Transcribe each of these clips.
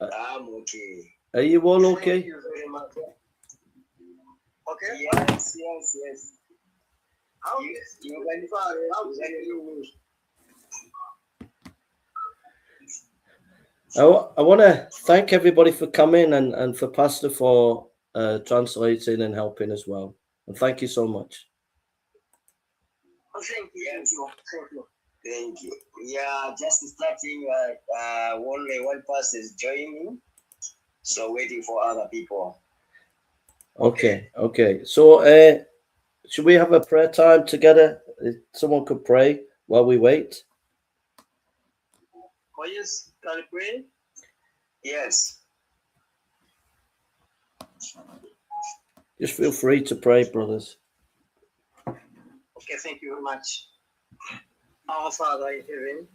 I'm okay. Are you all okay? Thank you very much. Okay. Yes, yes, yes. How You, is you can, how you is can you? I want to thank everybody for coming and for Pastor for translating and helping as well. And thank you so much. Oh, thank you, thank you, thank you. Thank you. Yeah, just starting. Only one person is joining, so waiting for other people. Okay, okay. So, should we have a prayer time together? If someone could pray while we wait. Oh yes, can I pray? Yes. Just feel free to pray, brothers. Okay, thank you very much. Our Father in heaven,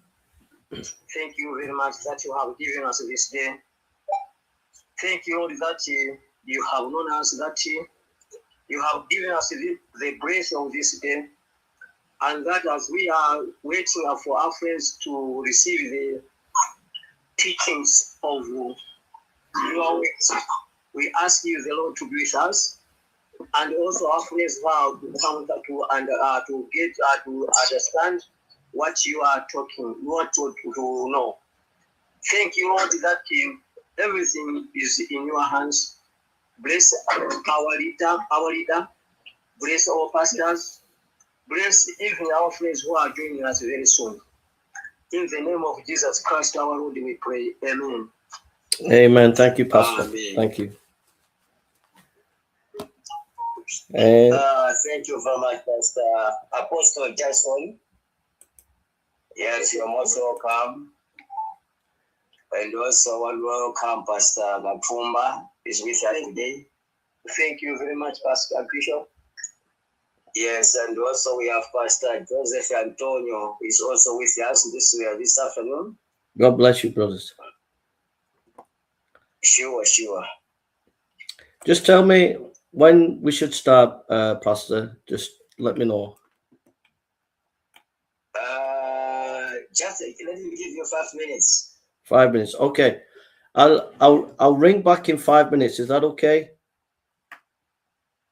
thank you very much that you have given us this day. Thank you, Lord, that you have known us, that you have given us the grace of this day, and that as we are waiting for our friends to receive the teachings of your words, we ask you, the Lord, to be with us, and also our friends who have come to and to get to understand what you are talking, you want to know. Thank you, Lord, that everything is in your hands. Bless our leader, bless our pastors, bless even our friends who are joining us very soon. In the name of Jesus Christ, our Lord, we pray. Amen. Amen. Thank you, Pastor. Amen. Thank you. Thank you very much, Pastor Apostle Jackson. Yes, you're most welcome. And also, one welcome, Pastor Gapumba is with us today. Thank you very much, Pastor Bishop. Yes, and also we have Pastor Joseph Antonio is also with us this afternoon. God bless you, brothers. Sure, sure. Just tell me when we should start, Pastor. Just let me know. Just let me give you 5 minutes. 5 minutes. Okay. I'll ring back in 5 minutes. Is that okay?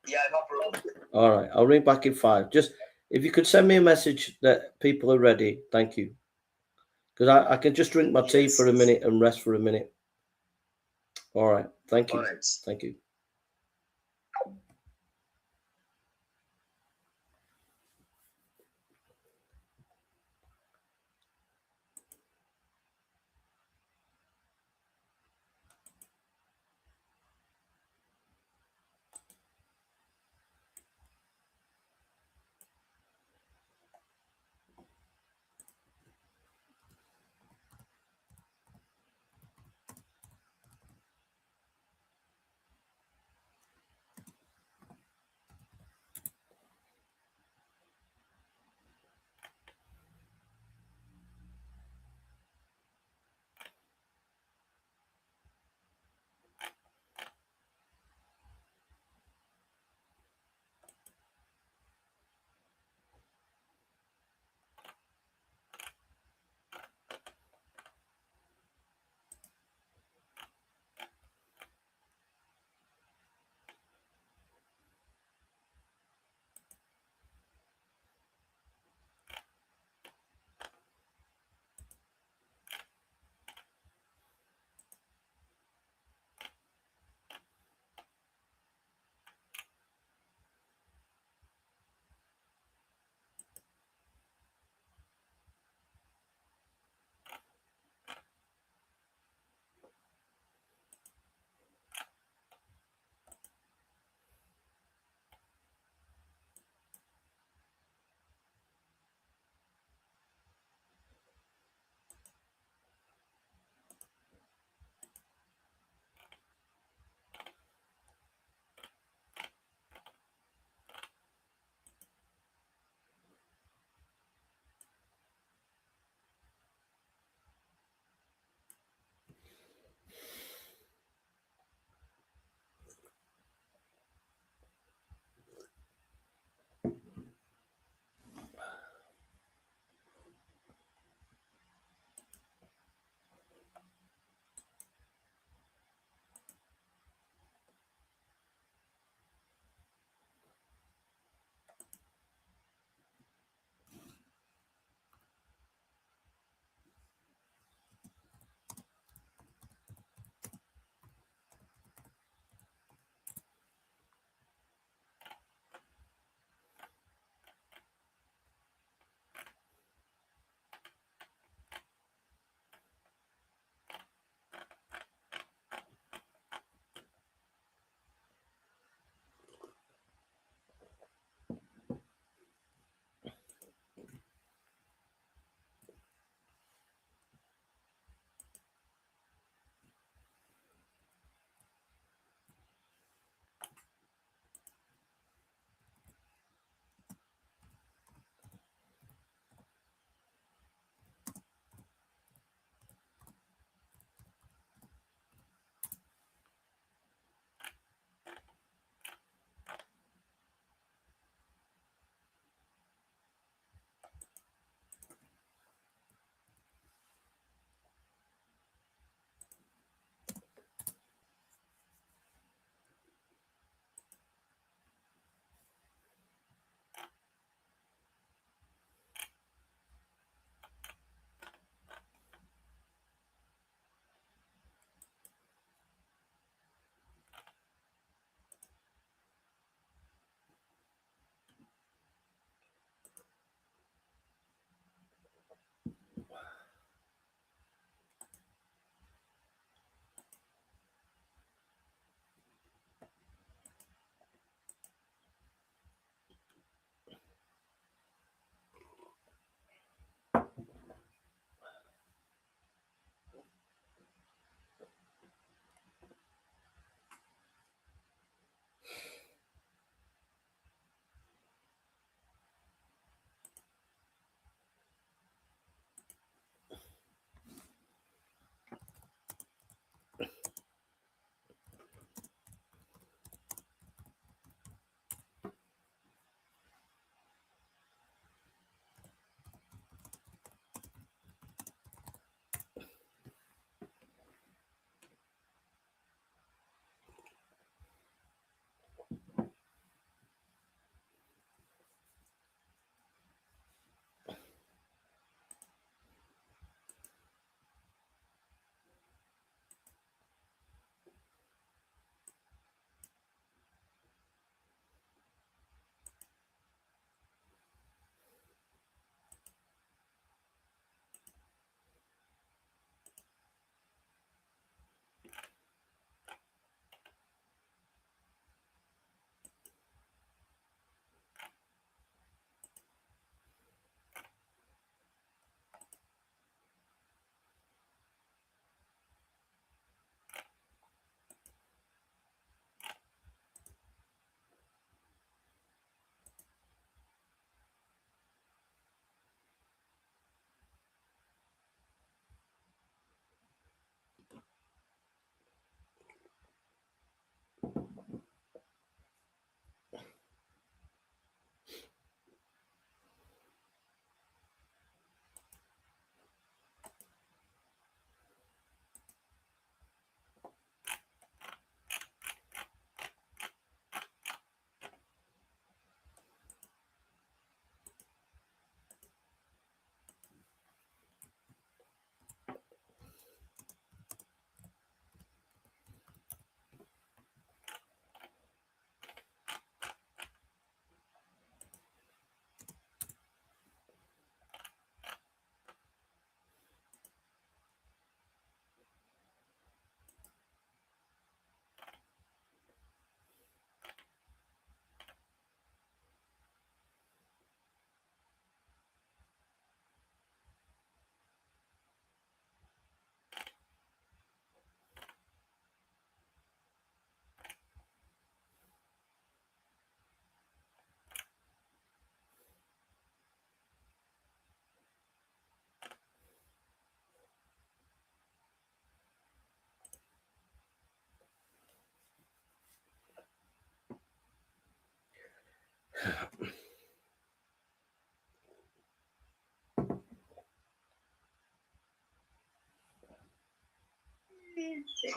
Yeah, no problem. All right. I'll ring back in 5. Just if you could send me a message that people are ready. Thank you. Because I can just drink my tea for a minute and rest for a minute. All right. Thank you. All right. Thank you.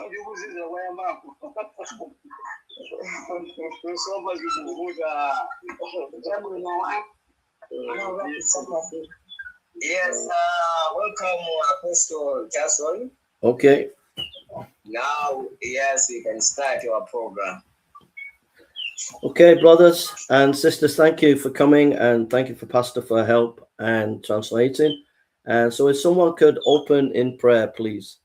Ndikuzizira kwayambako nsomba zikuvuta. Yes, welcome, Apostle Jackson. Okay. Now, yes, we can start your program. Okay, brothers and sisters, thank you for coming and thank you for Pastor for help and translating. And so if someone could open in prayer, please.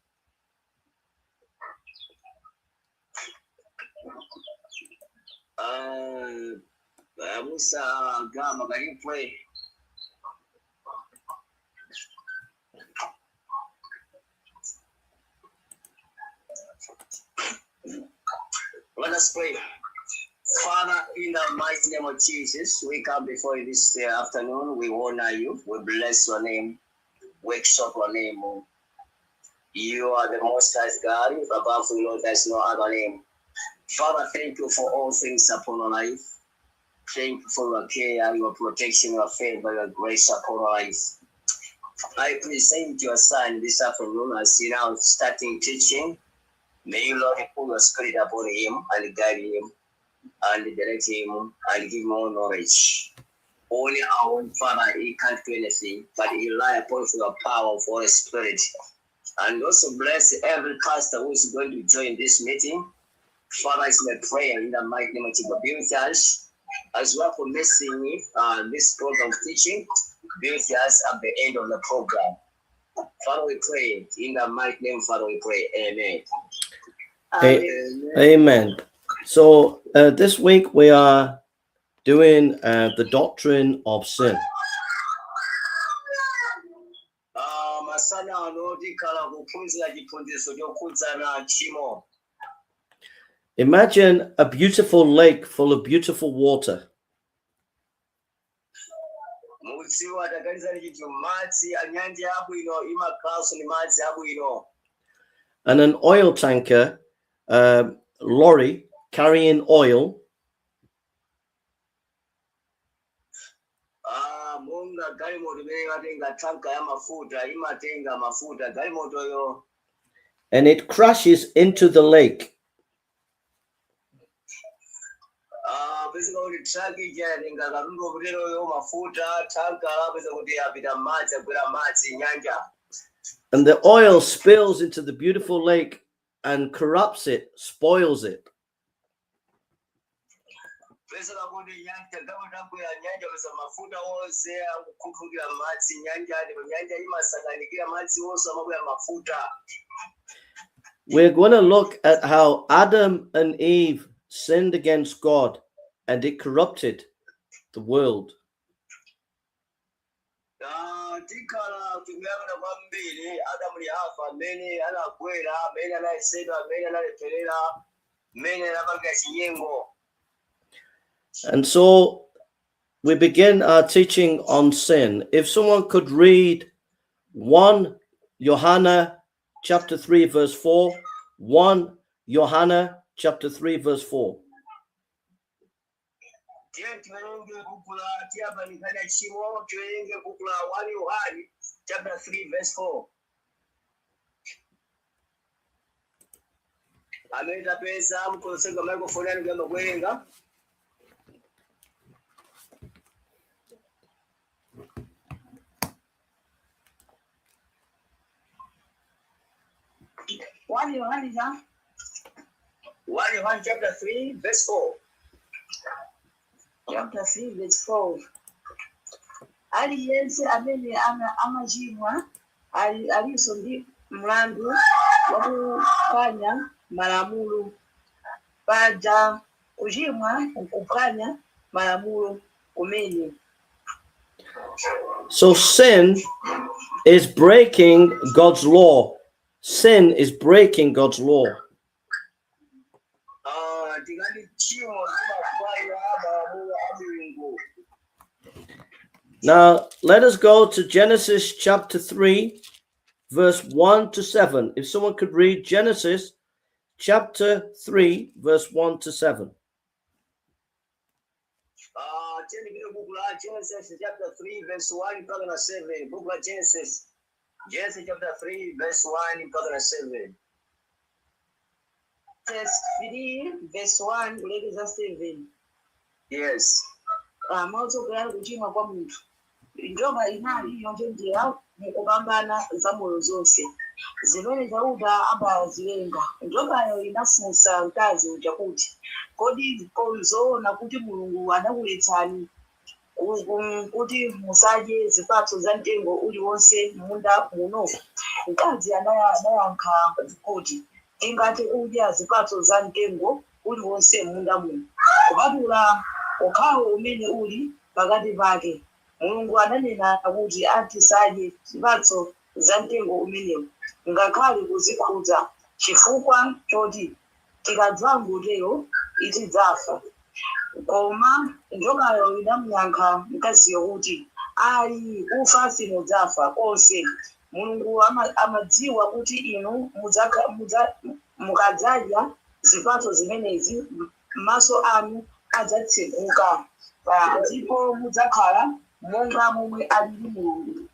Musa Gama, can you pray? Let us pray. Father, in the mighty name of Jesus, we come before you this afternoon. We honor you. We bless your name. We exalt your name. You are the Most High God. Above you, Lord, there's no other name. Father, thank you for all things upon our life. Thank you for your care, your protection, your favor, your grace upon our life. I present your son this afternoon as he now starting teaching. May you, Lord, put your spirit upon him and guide him and direct him and give him more knowledge. Only our own Father, he can't do anything, but he rely upon the power of Holy Spirit. And also bless every pastor who is going to join this meeting. Father, it's my prayer in the mighty name of Jesus. Be with us as well for missing this program teaching. Be with us at the end of the program. Father, we pray in the mighty name. Father, we pray. Amen. Amen. So this week we are doing the doctrine of sin. Ah, masana ano tikhala kuphunzira chiphunzitso chokhudzana tchimo. Imagine a beautiful lake full of beautiful water. Mudziwa taganizani chinthu madzi anyanja abwino imakhalanso ndi madzi abwino. And an oil tanker lorry carrying oil Ah, monga galimoto imene imatenga tanka ya mafuta imatenga mafuta galimotoyo and it crashes into the lake. Ah, pezeka kuti truck ija yatenga katundu kuteroyo mafuta tanka lapeza kuti apita madzi agwera madzi nyanja. And the oil spills into the beautiful lake and corrupts it, spoils it. Pezeka kuti nyanja galimoto agwera nyanja peza mafuta onse akukhuthukira madzi nyanja ndipo nyanja imasakanikira madzi onse amabwera mafuta. We're going to look at how Adam and Eve sinned against God and it corrupted the world. Ah, tikhala tikuyang'ana kwambiri Adamu ndi Hava amene anagwera amene anayesedwa amene analepherera amene anapanga chinyengo. And so we begin our teaching on sin. If someone could read 1 Johanna chapter 3 verse 4, 1 Johanna chapter 3 verse 4. Tiye tiwerenge buku la tiyambanikana tchimo tiwerenge buku la 1 Yohani chapter 3 verse 4. Amene tapeza mukonseka microphone yanu kuyamba kuwerenga. 1 Yohane cha 1 Yohani chapter 3 verse 4. Chapter 3 verse 4. Aliyense amene amachimwa alinso ndi mlandu wakuphwanya malamulo, paja kuchimwa nkuphwanya malamulo kumene. So sin is breaking God's law. Sin is breaking God's law. Ah, tikati tchimo limaphwanya malamulo a Mulungu. Now, let us go to Genesis chapter 3, verse 1 to 7. If someone could read Genesis chapter 3, verse 1 to 7. Ah, Tiyeni buku la Genesis chapter 3 verse 1 mpaka na 7. Buku la Genesis, Genesis chapter 3 verse 1 mpaka na 7. Verse 3 verse 1 kulekeza 7. Yes. Maotsogolera kuchimwa kwa munthu. Njoka inali yochenjera mukupambana zamoyo zonse zimene Chauta adazilenga. Njokayo inafunsa mkazi uja kuti, "Kodi nzoona kuti Mulungu anakuletsani kuti musadye zipatso za mtengo uliwonse m'munda muno?" Mkazi anayankha kuti, "Tingathe kudya zipatso za mtengo uliwonse m'munda muno, kupatula okhawo umene uli pakati pake. Mulungu ananena kuti atisadye zipatso za mtengo umenewu, ngakhale kuzikhudza, chifukwa choti tikadzangotero tidzafa." Koma njokayo inamuyankha mkaziyo kuti, "Ayi, kufa simudzafa konse. Mulungu amadziwa kuti inu mukadzadya zipatso zimenezi, maso anu adzatsekuka, ndipo mudzakhala monga momwe alili Mulungu,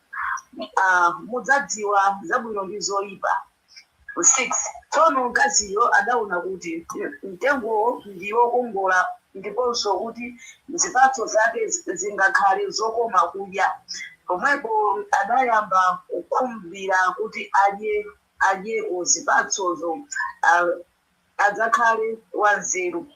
mudzadziwa zabwino ndi zoyipa." 6 Tsono mkaziyo adaona kuti mtengowo ndi wokongola ndiponso kuti zipatso zake zingakhale zokoma kudya. Pomwepo adayamba kukhumbira kuti adyeko zipatsozo, adzakhale wanzeru.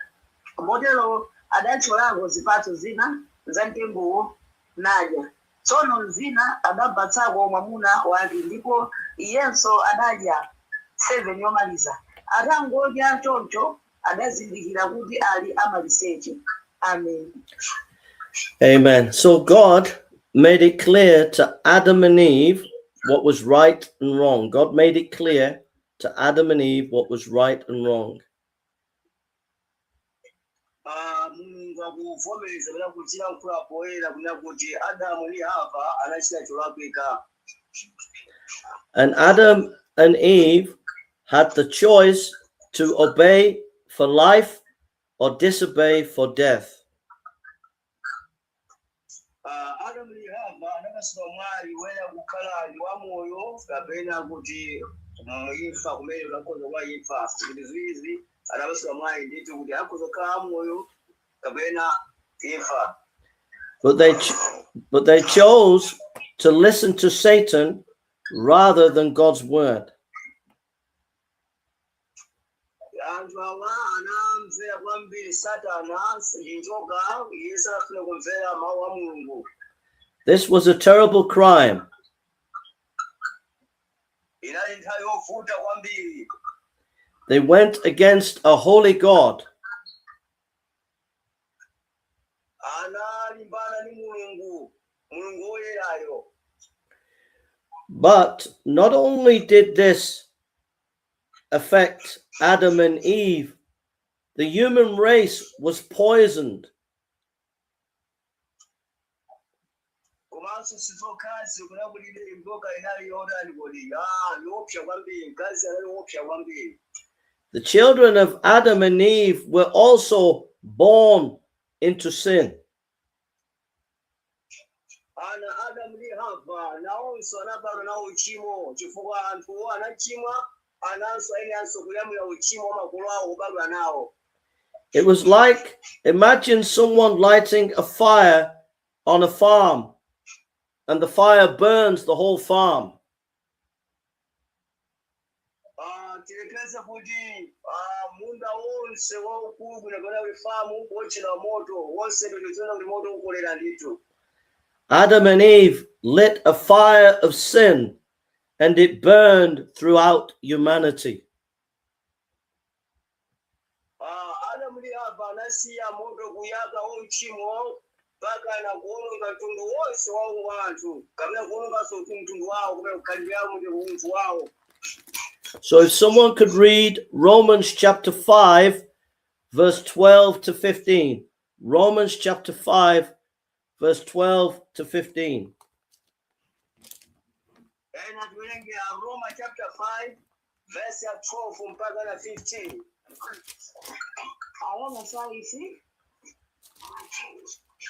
Motero adathyolako zipatso zina za mtengowo nadya. Tsono zina adapatsako mwamuna wake, ndipo iyenso adadya. 7 Yomaliza, atangodya choncho, adazindikira kuti ali amaliseche. Amen. Amen. So God made it clear to Adam and Eve what was right and wrong. God made it clear to Adam and Eve what was right and wrong. Ah, Mulungu akuvomereza kapena kuchilankhula poyera kunena kuti Adamu ndi Hava anachita cholakwika. And Adam and Eve had the choice to obey for life or disobey for death. Ah, Adamu ndi Hava anapatsidwa mwayi woyenera kukhala ndi wamoyo kapena kuti imfa, kumene unakhoza kwa imfa. Kuti ziwirizi anapatsidwa mwayi ndithu kuti akhoza kukhala amoyo kapena imfa. But they chose to listen to Satan rather than God's word. Anthu awa anamvera kwambiri Satana ndi njoka, iye sanafune kumvera mawu a Mulungu. This was a terrible crime. Inali nthawi yovuta kwambiri. They went against a holy God. Analimbana ndi Mulungu, Mulungu woyerayo. But not only did this affect Adam and Eve, the human race was poisoned. Komanso sizokhazi kunakuti njoka inali yotani kodi? Ah, yoopsa kwambiri, mkazi anali woopsa kwambiri. The children of Adam and Eve were also born into sin. Ana Adamu ndi Hava nawonso anabadwa nawo uchimo, chifukwa anthuwo anachimwa, ananso ayenanso kuyamwira uchimo wa makolo awo kubadwa nawo. It was like, imagine someone lighting a fire on a farm and the fire burns the whole farm. Ah, tilekeze kuti munda wonse waukulu kunakona kuti famu wotchedwa moto wonse, ndikudziona kuti moto ukolera ndithu. Adam and Eve lit a fire of sin and it burned throughout humanity. Ah, Adamu ndi Hava anasiya moto kuyaka uchimo mpaka na kuwononga mtundu wonse wa anthu, kapena kuwononganso mtundu wawo, kapena kukhalidwe yawo ndi umunthu wawo. So if someone could read Romans chapter 5, verse 12 to 15. Romans chapter 5, verse 12 to 15. Ena tiwerenge Roma chapter 5 verse ya 12 mpaka na 15. Aroma 5.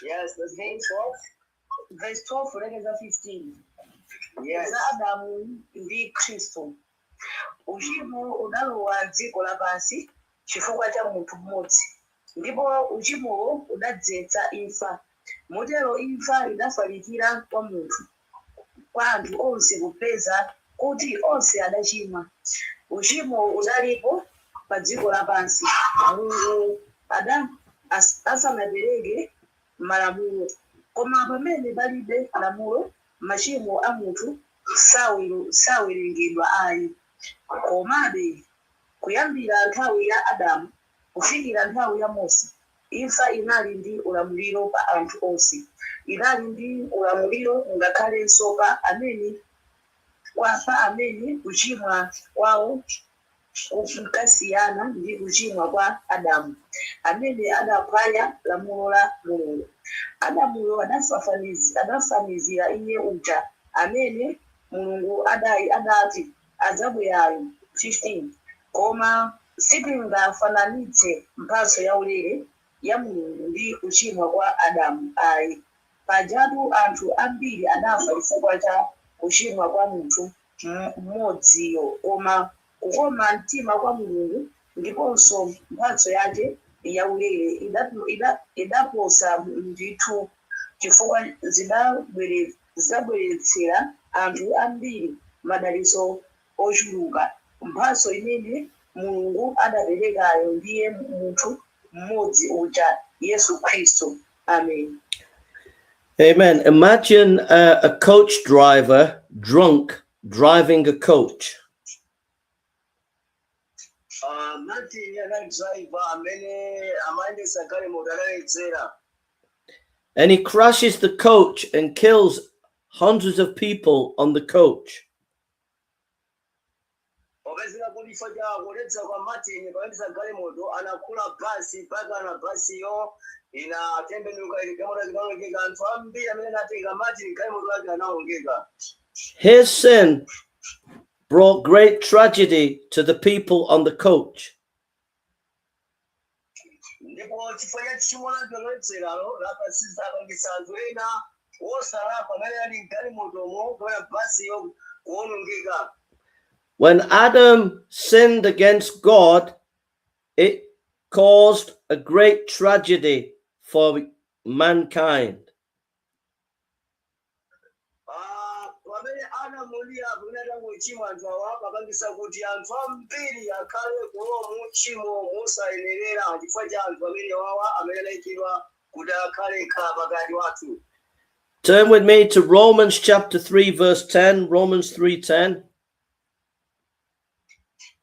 Yes, verse 12. Verse 12 kulekeza 15. Yes. Za Adamu ndi Khristu. Uchimo unalowa dziko lapansi chifukwa cha munthu mmodzi, ndipo uchimowo unadzetsa imfa. Motero imfa idafalikira kwa munthu, kwa anthu onse, kupeza kuti onse adachimwa. Uchimo udalipo pa dziko lapansi Mulungu asanapereke malamulo, koma pamene palibe lamulo, machimo a munthu sawerengedwa ayi. Komabe kuyambira nthawi ya Adamu kufikira nthawi ya Mose, imfa inali ndi ulamuliro pa anthu onse. Inali ndi ulamuliro ngakhalenso pa amene kuchimwa kwawo kunkasiyana ndi kuchimwa kwa Adamu, amene adaphwanya lamulo la Mulungu. Adamuyo adafanizira iye uja amene Mulungu adati adzabwerayo. 15 Koma sitingafananitse mphatso yaulere ya Mulungu ndi kuchimwa kwa Adamu ayi. Pajatu anthu ambiri adafa chifukwa cha kuchimwa kwa munthu mmodziyo, koma kukoma mtima kwa Mulungu ndiponso mphatso yake yaulere idaposa ndithu, chifukwa zidabweretsera anthu ambiri madalitso ochuluka. Mphatso imene Mulungu adaperekayo ndiye munthu mmodzi uja, Yesu Khristu. Amen. Amen. Imagine a coach driver drunk driving a coach. Martin anali driver amene amayendesa galimoto analedzera. And he crashes the coach and kills hundreds of people on the coach. Popezeka kuti chifukwa cha kuledza kwa Martin payendesa galimoto, anakhula basi mpaka na basiyo inatembenuka, ili galimoto inaonongeka. Anthu ambiri amene anatenga Martin galimoto ake anaonongeka. His sin brought great tragedy to the people on the coach. Ndipo chifukwa cha tchimo lake loledzeralo lapasizapangisa anthu ena wosalakwa amene ali mgalimotomo kapena basiyo kuonongeka. When Adam sinned against God, it caused a great tragedy for mankind. Ah, pamene Adamu ndi Eva pamene atangochimwa anthu awa, papangisa kuti anthu ambiri akhale kulowa mu tchimo mosayenerera chifukwa cha anthu amene wawa amene anayikidwa kuti akhale khala pakati wathu. Turn with me to Romans chapter 3 verse 10, Romans 3:10.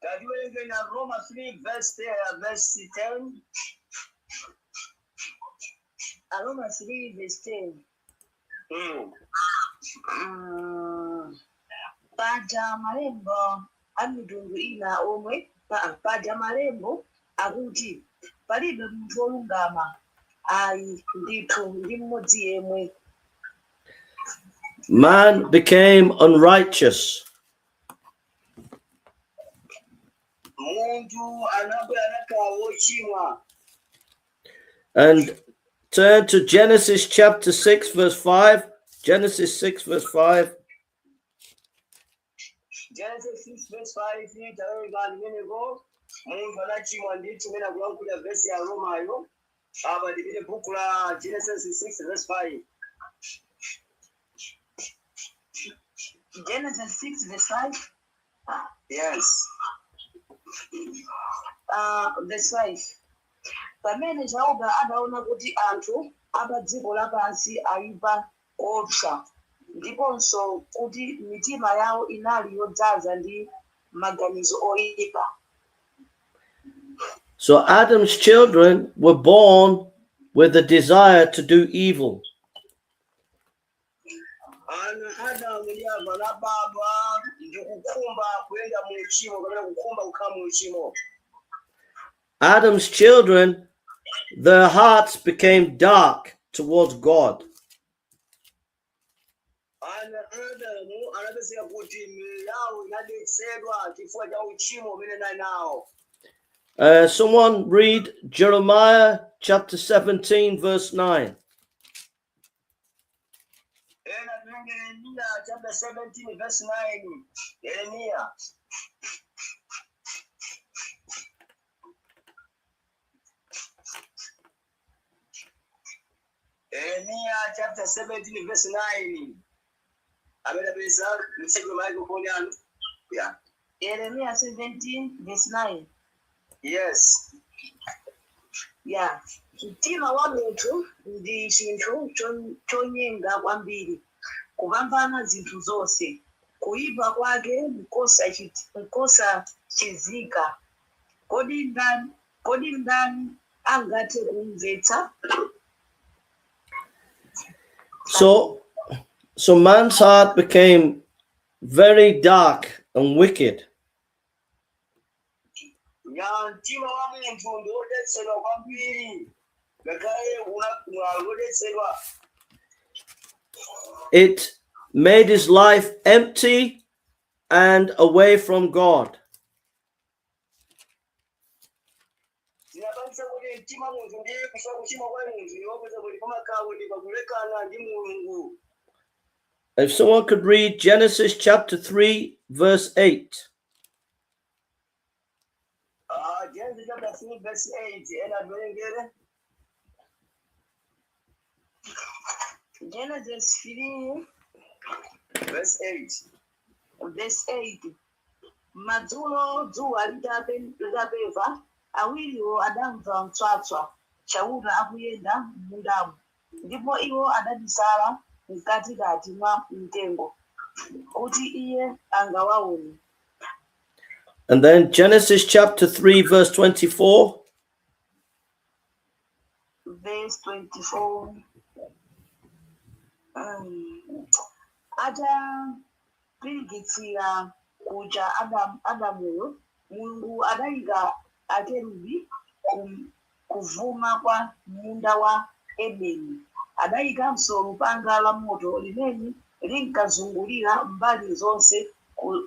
Tatiwerenge na Roma 3 verse 10, verse 10. Aroma 3 verse 10. Paja malembo a mitundu ina omwe paja malembo akuti, "Palibe munthu wolungama ayi, ndithu ndi mmodzi yemwe." Man became unrighteous. Munthu anabwera anakhala wochimwa. And turn to Genesis chapter 6 verse 5. Genesis 6 verse 5. Genesis 6 verse 5, tawerenga limeneko. Munthu anachimwa ndithu imene akulankhulira verse ya Romayo. Apa tipite buku la Genesis 6 verse 5. Genesis 6 verse 5. Yes. Verse 5: Pamene Chauta adaona kuti anthu apa dziko lapansi ayipa koopsa, ndiponso kuti mitima yawo inali yodzaza ndi maganizo oyipa. So Adam's children were born with the desire to do evil. Ana Adamu ndi Eva anabadwa ndi kukhumba kuyenda mu uchimo kapena kukhumba kukhala mu uchimo. Adam's children, their hearts became dark towards God. Ana Adamu anapezeka kuti miyoyo yawo inadetsedwa chifukwa cha uchimo umene anali nawo. Someone read Jeremiah chapter 17, verse 9. Yeremiya chapter 17 verse 9. Yeremiya. Yeremiya chapter 17 verse 9. Amene apeza, mtsegule microphone yanu. Yeah. Yeremiya 17 verse 9. Yes. Ya, mtima wa munthu ndi chinthu chonyenga kwambiri kupambana zinthu zonse, kuyipa kwake nkosachizika. Kodi ndani angathe kumvetsa? So man's heart became very dark and wicked. Ya, mtima wa munthu ndi wodetsedwa kwambiri, ngakhale wodetsedwa. It made his life empty and away from God. Zinapangisa kuti mtima munthu ndiye kusa kuchimwa kwa munthu iwapeza kuti pamakhala kuti pakulekana ndi Mulungu. If someone could read Genesis chapter 3, verse 8. Ah, Genesis chapter 3 verse 8. Ena atiwerengere. Genesis 3 verse 8. Verse 8. Madzulo, dzuwa litapeva, awiriwo adamva mtswatswa Chauta akuyenda m'mundamo, ndipo iwo adabisala mkatikati mwa mtengo kuti iye angawaone. And then Genesis chapter 3, verse 24. Verse 24. Atapirikitsira kuja Adamuyo, Mulungu adayika akerubi kuvuma kwa munda wa Edeni, adayikanso lupanga la moto limene linkazungulira mbali zonse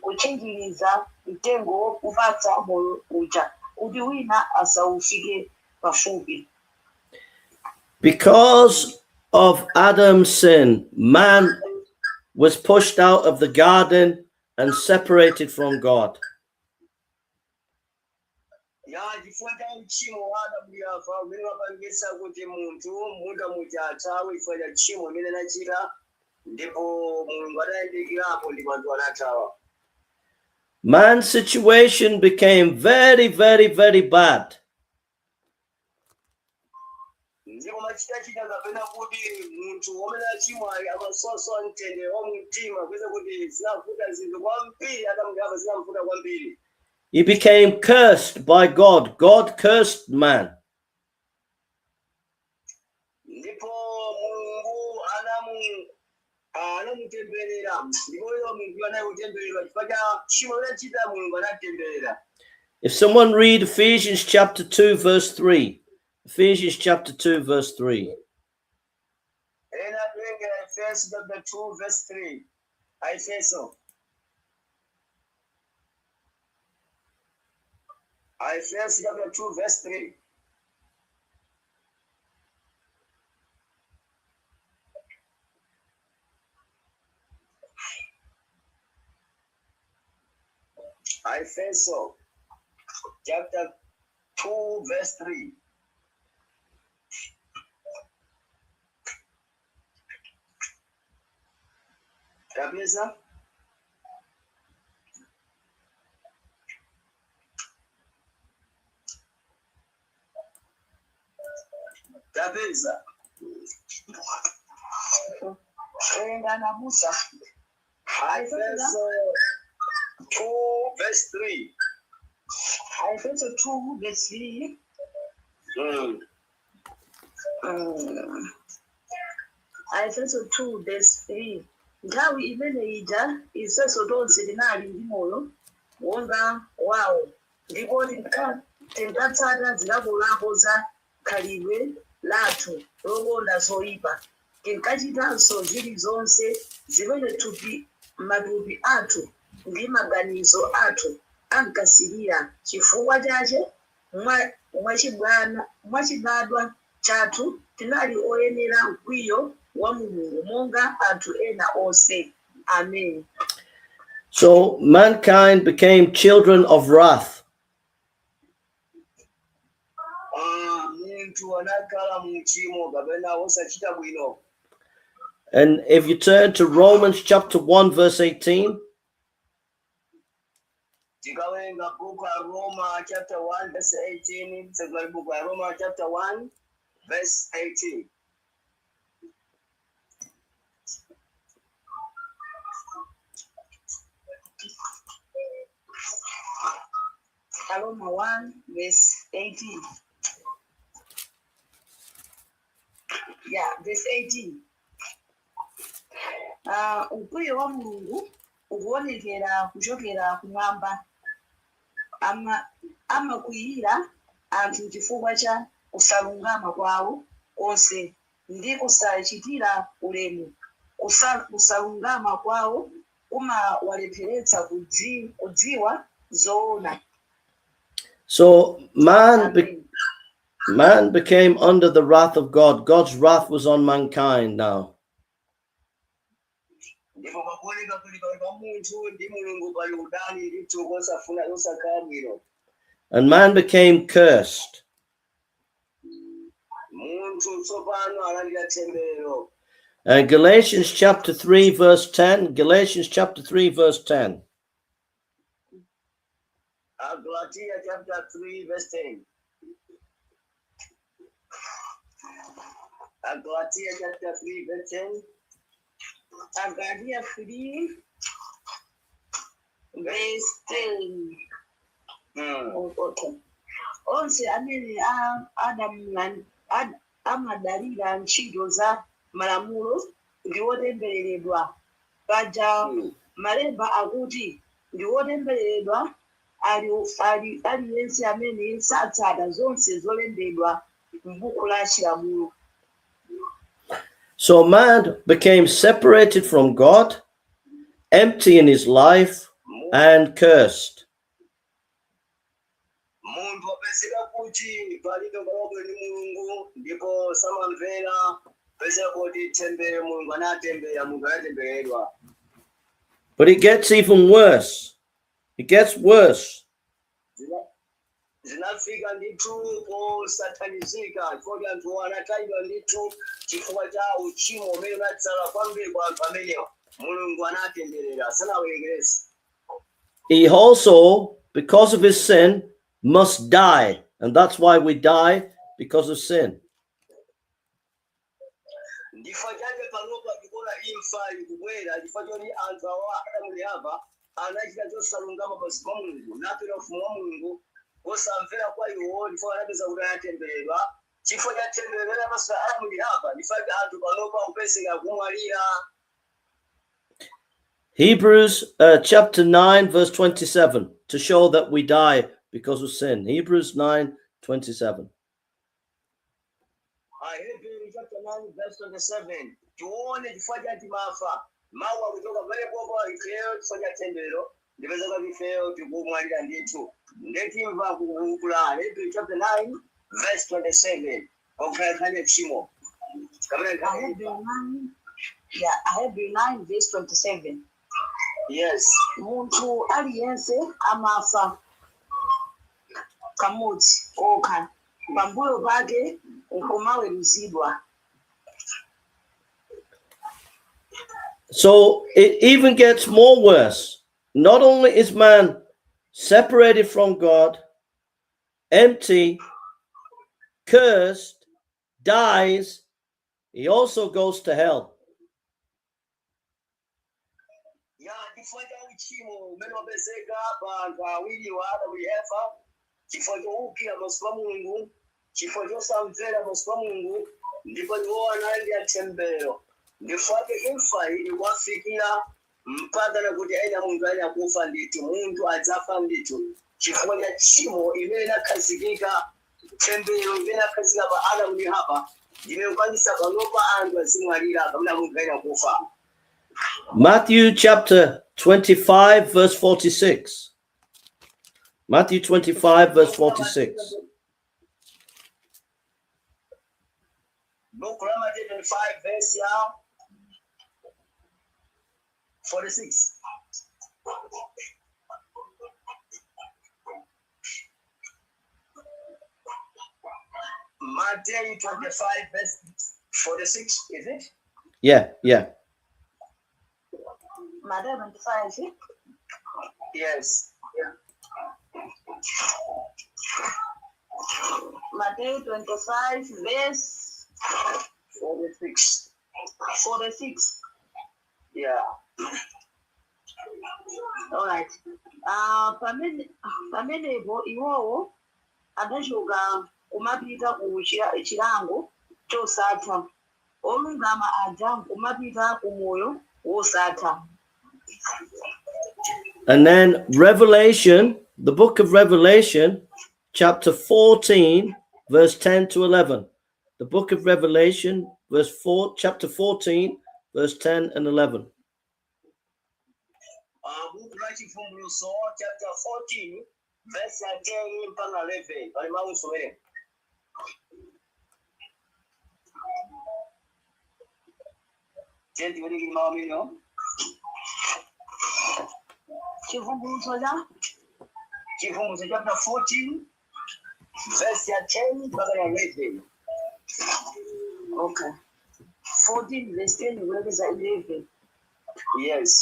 kutchinjiriza mtengo wopatsa moyo uja kuti wina asawufike pafupi. Because of Adam's sin, man was pushed out of the garden and separated from God. Ya, chifukwa cha mchimo wa Adamu ndi Eva umene wapangisa kuti munthu munda muja athawe chifukwa cha tchimo imene anachita, ndipo Mulungu adayandikirapo ndipo anthu anathawa. Man's situation became very, very, very bad. Ndipo machitachita kapena kuti munthu womene achimwa amasowasowa mtendere wa mumtima, kuweza kuti zinavuta zinthu kwambiri, Adamu ndi Eva zinavuta kwambiri. He became cursed by God. God cursed man. Ndipo Mulungu anamutemberera, ndipo iwo munthu anayi kutembereredwa chifukwa cha tchimo linachita, Mulungu anatemberera. If someone read Ephesians chapter 2, verse 3. Ephesians chapter 2, verse 3. Ena atiwerengere Efeso chapter 2 verse 3. Aefeso, Aefeso chapter 2 verse 3. Aefeso chapter 2 verse 3. Tapeza? Tapeza? Werengani abusa. Aefeso 2 verse 3. Aefeso 2 verse 3. Aefeso 2 verse 3. Nthawi imene ija ifenso tonse tinali ndi moyo wonga wawo, ndipo tinkatsata zilakolako za khalidwe lathu lokonda zoyipa, tinkachitanso zilizonse zimene thupi, matupi athu ndi maganizo athu ankasirira. Chifukwa chache mwachibadwa chathu tinali oyenera mkwiyo wa Mulungu monga anthu ena onse. Amen. So mankind became children of wrath. Ah, munthu anakhala mu uchimo kapena wosachita bwino. And if you turn to Romans chapter 1, verse 18, Tikawerenga buku la Roma chapter 1 verse 18, tsekula buku la Roma chapter 1 verse 18. Aroma 1 verse 18. Yeah, verse 18. Mkwiyo wa Mulungu ukuonekera kuchokera kumwamba amakwiyira anthu chifukwa cha kusalungama kwawo konse ndi kusachitira ulemu. Kusalungama kwawo kumawalepheretsa kudziwa zoona. So Amen. man became under the wrath of God. God's wrath was on mankind now. Ndipo pakuoneka kuti pakati pa munthu ndi Mulungu pali udani ndithu kosafuna kosakhala bwino. And man became cursed. Munthu tsopano alandira temberero. And Galatians chapter 3, verse 10. Galatians chapter 3, verse 10. Galatia chapter 3 verse 10. Galatia chapter 3 verse 10. Agalatia 3 verse 10. Okay. Onse amene amadalira ntchito za malamulo ndi wotembereredwa, paja malemba akuti ndi wotembereredwa aliyense amene satsata zonse zolembedwa m'buku la chilamulo. So man became separated from God, empty in his life, and cursed. Munthu apezeka kuti palibe kalobwe ndi Mulungu ndipo samamvera, pezeka kuti tembere Mulungu anatembera, Mulungu anatembereredwa. But it gets even worse. It gets worse. Zinafika ndithu posathandizika chifukwa anthu anatayidwa ndithu chifukwa cha uchimo umene unatsala kwambiri kwa anthu amenewa. Mulungu anatemberera, sanawerengerese. He also, because of his sin, must die. And that's why we die, because of sin. Ndifukwa chake panopa tikuona imfa ikubwera chifukwa choti anthu awa, Adamu ndi Hava, anachita chosalungama pansi pa Mulungu, napita ufumu wa Mulungu kosamvera kwa iwo, ndifukwa anapeza kuti anatembereredwa. Chifukwa cha temberero pansi pa Adamu ndi Hava, ndifukwa chake anthu panopa kupezeka kumwalira. Hebrews chapter 9, verse 27, to show that we die because of sin. Hebrews 9 27. Ahebrew chapter 9 verse 27, tione chifukwa cha timafa. Mawu akuchoka pamenepopo, ifeyo chifukwa cha temberero ndipezeka kuti ifeyo tikumwalira ndithu. Ndetimva kukula Ahebrew chapter 9 verse 27 pakukhala nkhani ya tchimo kapena nkhani ya Ahebrew imfa. 9, yeah, Ahebrew 9 verse 27. Yes. Munthu aliyense amafa kamodzi kokha, pambuyo pake nkumaweruzidwa. So it even gets more worse. Not only is man separated from God, empty, cursed, dies, he also goes to hell. Ya, chifukwa cha uchimo umene wapezeka pa anthu awiri wa Adamu ndi Eva, chifukwa chowukira pamaso pa Mulungu, chifukwa chosamvera pamaso pa Mulungu, ndipo iwo analandira temberero, ndifukwa imfa ili kuwafikira mpaka nakuti ena munthu ali akufa ndithu, munthu adzafa ndithu chifukwa cha tchimo imene inakhazikika, temberero imene inakhazikika pa Adamu ndi Hava, ndimene kukwanisa panopa anthu azimwalira pamene munthu ali akufa. Matthew chapter 25, verse 46. Matthew 25, verse 46. Buku la Mateyu 25 verse ya 46. Matthew 25, verse 46, is it? Yeah. Matthew 25. Yes. Matthew 25 verse 46. 46. Yeah. All right. Pamenepo iwowo adachoka kumapita ku chilango chosatha, olungama aja kumapita ku moyo wosatha. And then Revelation, the book of Revelation, chapter 14, verse 10 to 11. The book of Revelation, chapter 14, verse 10 and 11. Buku la Chivumbulutso chapter 14 verse ya 10 mpaka 11, pali mawu somere. Tiwerenge mawu amenewo. Chivumbulutso cha Chivumbulutso chapter 14 verse ya 10 mpaka 11. Okay, 14 verse 10 kulekeza 11. Yes.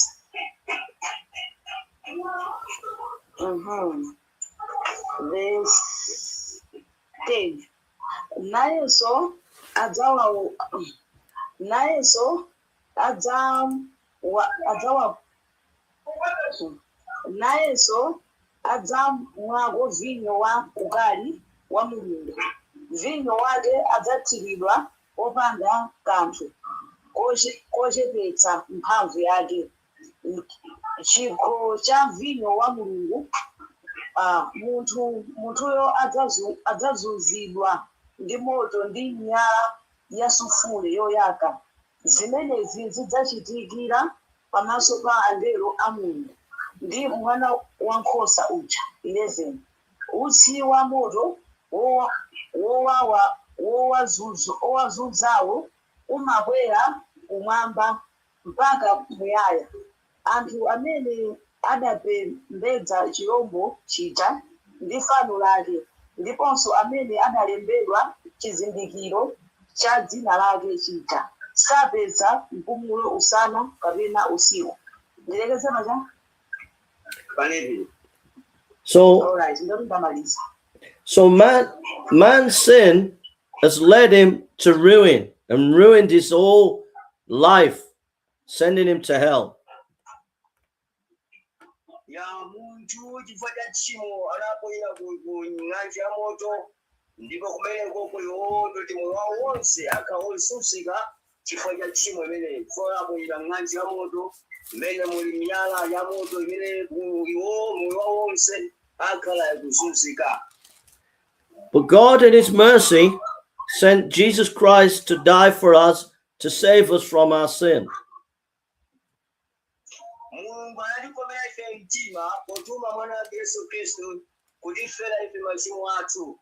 Verse 10, nayenso adzawa nayenso adzawa adzawa nayenso adzamwako vinyo wa ukali wa Mulungu, vinyo wake adzathiridwa opanda kanthu kochepetsa mphamvu yake, chikho cha vinyo wa Mulungu. Munthuyo adzazunzidwa ndi moto ndi miyala ya sufule yoyaka. Zimenezi zidzachitikira pamaso pa angelo a Mulungu ndi Mwana wankhosa uja. 11 Utsi wa moto wowazunzawo umakwera kumwamba mpaka muyaya. Anthu amene adapembedza chirombo chija ndi fano lake, ndiponso amene adalembedwa chizindikiro cha dzina lake chija, sapeza mpumulo usana kapena usiku. Ndilekeze pacha. Palevi. So Alright, ndoti ndamaliza. So man's sin has led him to ruin and ruined his whole life, sending him to hell. Ya, munthu chifukwa cha tchimo anapoyera ku ng'anjo ya moto, ndipo kumeneko kuliwo ndoti moyo wawo wonse akhala osusika chifukwa cha tchimo imeneyi, chifukwa anapoyera ng'anjo ya moto mmene muli miyala ya moto imene iwo moyo wawo wonse akhala kuzunzika. But God, in his mercy, sent Jesus Christ to die for us, to save us from our sin. Mulungu anatikomera ife mtima potuma mwana wake Yesu Khristu kutifera ife machimo athu.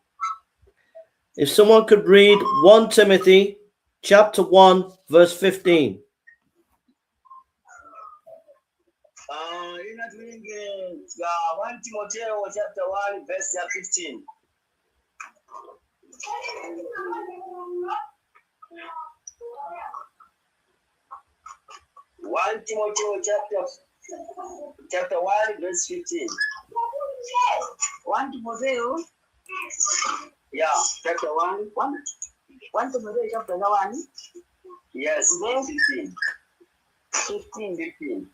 If someone could read 1 Timothy chapter 1 verse 15. Ina tiwerenge 1 Timoteo chapter 1 verse ya 15. 1 Timoteo chapter 1 verse 15. 1 Timoteo. Yeah, chapter 1. 1 Timoteo chapter 1. Yes, Verse 15. 15. 15.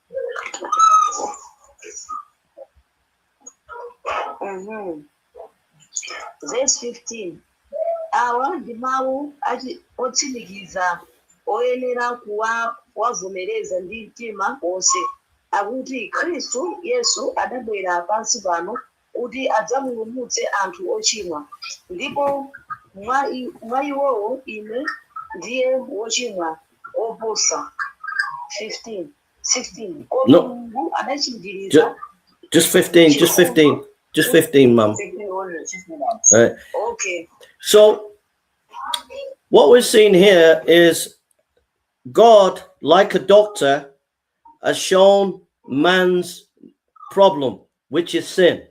Verse 15, awa ndi mawu otsimikiza oyenera kuwavomereza ndi mtima wonse, akuti Khristu Yesu adabwera pansi pano kuti adzapulumutse anthu ochimwa, ndipo mwa iwowo ine ndiye wochimwa oposa. 15, 16, koma No. Mulungu adachinjiriza Just 15, just 15, just 15, mum. 15 only, 15. Right. Okay. So what we're seeing here is God, like a doctor, has shown man's problem, which is sin.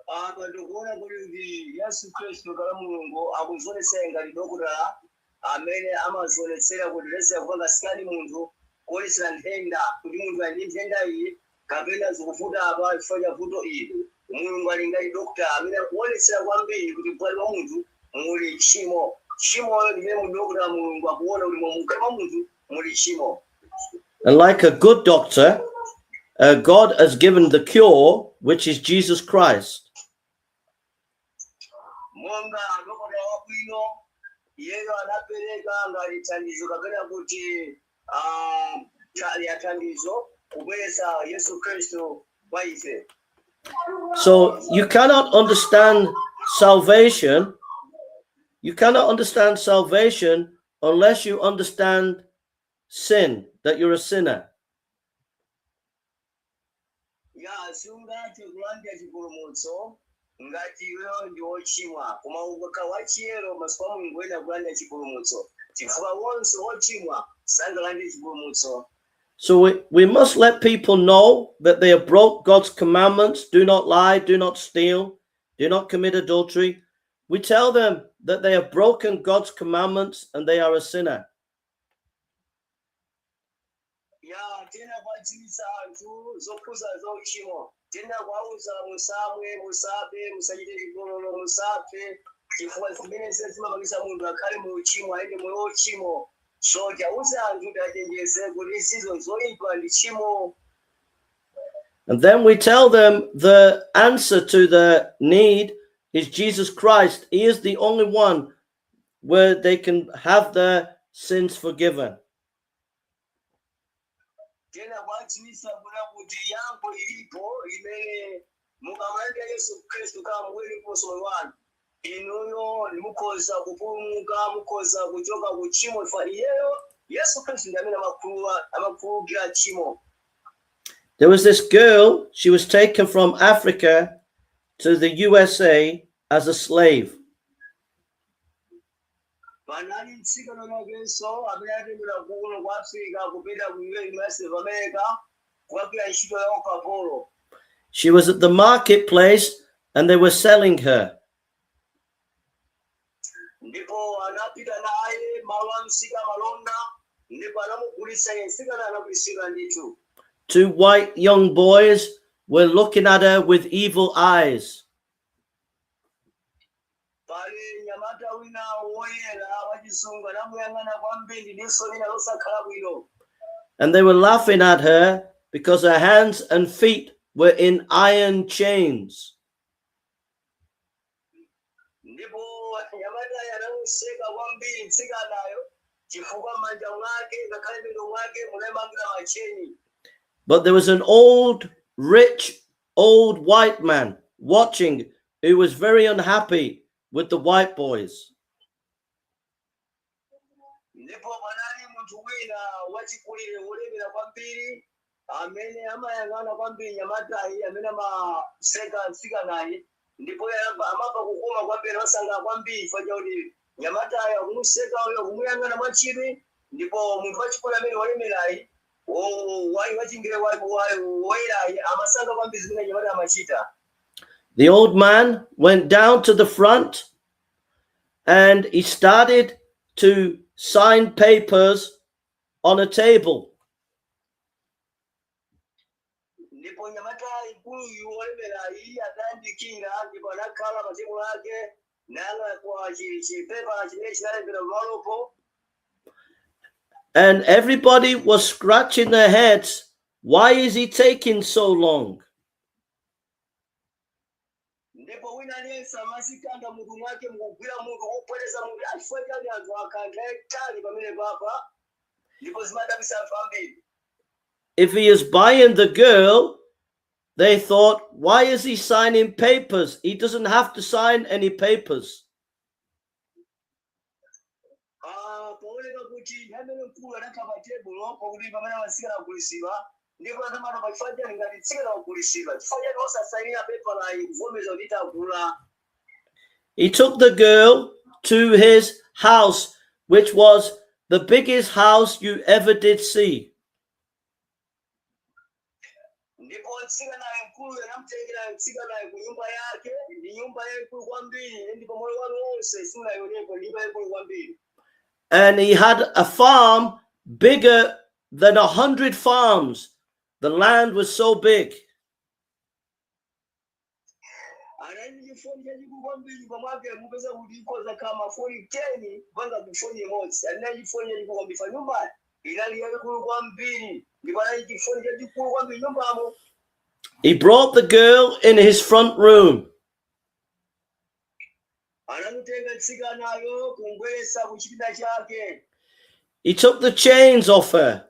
Apa ndikuona kuti Yesu Khristu kala Mulungu akuzionetsera ngati dokotala amene amazionetsera kuti lese kupanga scan munthu kuonetsera nthenda kuti munthu ali ndi nthenda iyi kapena zikuvuta apa chifukwa cha vuto ili. Mulungu ali ngati dokotala amene akuonetsera kwambiri kuti mkati mwa munthu muli tchimo. Tchimoyo limene mudokotala Mulungu akuona kuti mkati mwa munthu muli tchimo. And like a good doctor, God has given the cure, which is Jesus Christ. Monga dokotala wabwino iyeyo anapereka ngati thandizo kapena kuti ah, ya thandizo kubweretsa Yesu Khristu kwa ife. So you cannot understand salvation. You cannot understand salvation unless you understand sin, that you're a sinner. Ya, sungathe kulandira chipulumutso ngati iweyo ndi wochimwa, koma ukakhala wachiyero maso kwa Mulungu wena kulandira chipulumutso chifukwa wonse wochimwa sangalandire chipulumutso. So we must let people know that they have broke God's commandments. Do not lie, do not steal, do not commit adultery. We tell them that they have broken God's commandments and they are a sinner. Ya, tena kuwadziwitsa anthu zokhuza za uchimo, tena kuwauza musamwe, musabe, musachite chigololo, musaphe, chifukwa zimene zimapangisa munthu akhale mu uchimo, ayende moyo wochimo. So tiauze anthu kuti achenjeze kuti izizo zoyipa ndi tchimo. And then we tell them the answer to the need is Jesus Christ. He is the only one where they can have their sins forgiven. Tena kuwadziwitsa kuna kuti yankho ilipo imene mukamalanda Yesu Khristu kama mwini moyo wanu inuyo mukhoza kupulumuka, mukhoza kuchoka ku tchimo chifukwa iyeyo Yesu Khristu ndi amene amakhululukira tchimo. There was this girl, she was taken from Africa to the USA as a slave. Panali mtsikana wakenso amene atengedwa kuno ku Africa kupita ku United of America kukagwira ntchito ya ukapolo. She was at the marketplace and they were selling her. Ndipo anapita naye malo a msika malonda ndipo anamugulitsa iye. Mtsikana anagulitsidwa ndithu. Two white young boys were looking at her with evil eyes. Pali nyamata wina woyera wachizungu anamuyang'ana kwambiri diso lina losakhala bwino. And they were laughing at her because her hands and feet were in iron chains. Ndipo nyamatayo anamuseka kwambiri mtsikanayo chifukwa m'manja mwake ngakhale miyendo mwake munayimangira macheni. But there was an old, rich, old white man watching who was very unhappy with the white boys. Ndipo panali munthu wina wachikulire wolemera kwambiri amene amayang'ana kwambiri nyamatayi amene amaseka mtsikanayi ndipo iye amamva kukoma kwambiri amasangalala kwambiri chifukwa chakuti nyamatayi akumuseka uyo akumuyang'ana mwachidwi. Ndipo munthu wachikulire amene wolemerayi wachingire woyerayi amasanga kwambiri zimene nyamata amachita. The old man went down to the front and he started to sign papers on a table. Ndipo nyamata ikuluyu wolemerayi atayandikira ndipo anakhala pa tebulo lake nayang'ana kwa chipepa chimene chinalembera pamalopo. And everybody was scratching their heads. Why is he taking so long? Ndipo wina aliyense amazikanda mutu mwake mukugwira mutu kupwereza mutu achifukwa chani anthu akantha etali pamene papa ndipo zimadabwitsa anthu ambiri. If he is buying the girl, they thought, why is he signing papers? He doesn't have to sign any papers. Ah, pooneka kuti nthawi imene mkulu anakhala pa tebulo pakuti pamene amatsikana agulitsidwa ndipo anamano pa chifukwa chani ngati tsikana agulitsidwa chifukwa chani osasayinira pepala kuvomereza kuti tagula. He took the girl to his house, which was the biggest house you ever did see. Ndipo mtsikanayo mkuluyo anamutengera mtsikanayo ku nyumba yake, ndi nyumba yayikulu kwambiri, ndipo moyo wanu wonse simunayioneko nyumba yayikulu kwambiri. And he had a farm bigger than 100 farms. The land was so big. Anali ndi chifoni chachikulu kwambiri, pamwake mupeza kuti ikhoza khala mafoni 10 kupanga chifoni imodzi. Anali chifoni chachikulu kwambiri pa nyumba inali yayikulu kwambiri, ndipo anali chifoni chachikulu kwambiri nyumbamo. He brought the girl in his front room. Anamutenga mtsikanayo kumbweresa ku chipinda chake. He took the chains off her.